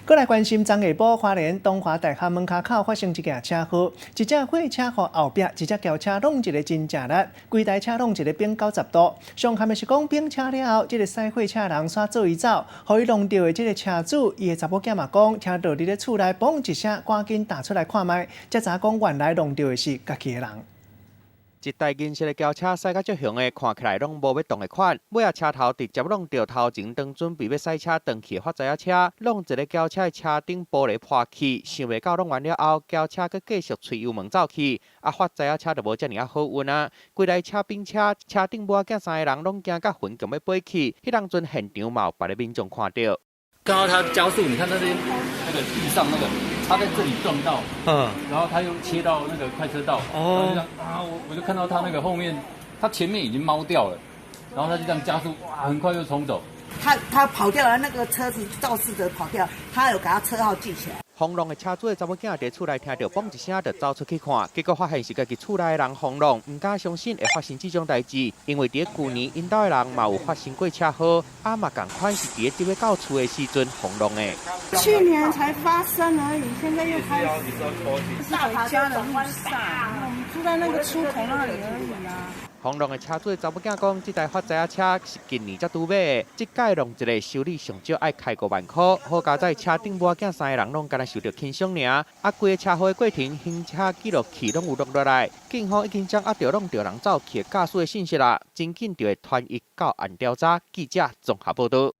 閣來關心，昨下晡花蓮東華大學門跤口發生一件車禍，一隻貨車予後壁一隻轎車挵一个真正力，規台車挵一个反90度。上慘的是講反車了後，這个駛貨車人煞做伊走，予伊挵著的這个車主，伊的查某囝嘛講，聽著佇咧厝內嘣一聲，趕緊踏出來看覓，才知影講原來挵著的是家己的人。一台銀色的轎車駛甲足雄的，看起來攏無欲動的款。尾仔車頭直接挵著頭前當準備欲駛車轉去的發財仔車，挵一个轎車的車頂玻璃破去，想袂到挵完了後，轎車閣繼續催油門走去。啊，發財仔車就無遮爾仔好運啊！規台車反車，車頂母仔囝三个人攏驚甲魂強欲飛去。彼當陣現場嘛有別个民眾看著。看到他加速，你看那邊那個地上那個，他在這裡撞到，然後他又切到那個快車道，哦，然後就這樣啊，我就看到他那個後面，他前面已經貓掉了，然後他就這樣加速，哇，很快就衝走。他跑掉了，那個車子肇事者跑掉，他有給他車號記起來。予撞的車主的查某囝佇厝內聽著嘣一聲，就走出去看，結果發現是家己厝內的人予撞，毋敢相信會發生這種代誌，因為佇舊年𪜶兜的人嘛有發生過車禍，啊嘛仝款是佇咧佇欲到厝的時陣予撞的。去年才發生而已，現在又開始。回家的路上，我們住在那個出口那裡而已啊。予撞的車主的查某囝講，這台發財仔車是近年才拄買的，這擺挵一个修理上少愛開5萬箍。好佳哉車頂母仔囝三个人攏干焦受著輕傷爾，啊，規个車禍的過程，行車記錄器攏有錄落來，警方已經掌握著挵著人走去的駕駛的信息啦，真緊就會傳伊到案調查。記者綜合報導。